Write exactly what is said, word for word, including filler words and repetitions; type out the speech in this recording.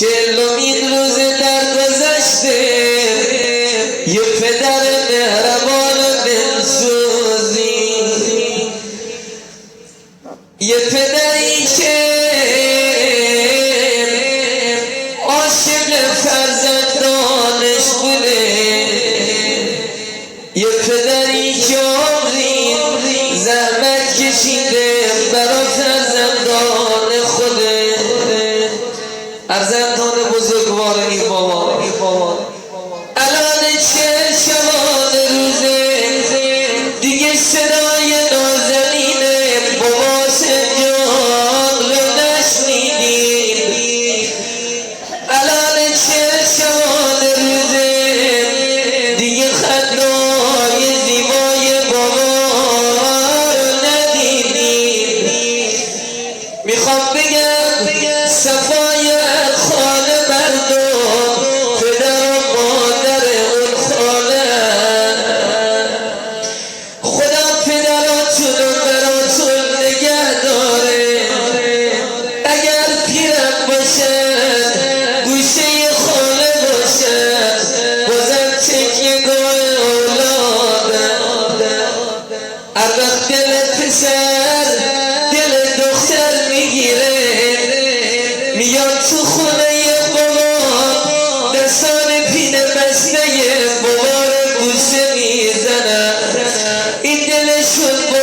چهلمین روز درگذشته، یه پدر مهربان و دلسوزی، یه پدری که عاشق فرزندانش بوده، یه پدری که عمری زحمت کشیده برا فرزندان خوده. فرزندان بزرگوار ای بابا. الان چهل شبانه روزه، دیگه صدای نازنین بابا حسین جان رو نشنیدیم. الان چهل شبانه روزه، دیگه خنده‌های زیبای بابا رو ندیدیم. می‌خوام بگم صفای خانه مردم، پدر و مادر اون خانه. خدا پدراتون رو براتون نگه داره. اگر پیرم باشن، گوشهٔ خانه باشن، بازم تکیه‌گاه اولادن. هر وقت دل پسر، دل دختر می‌گیره، میان تو خونهٔ بابا، دستان پینه بستهٔ بابا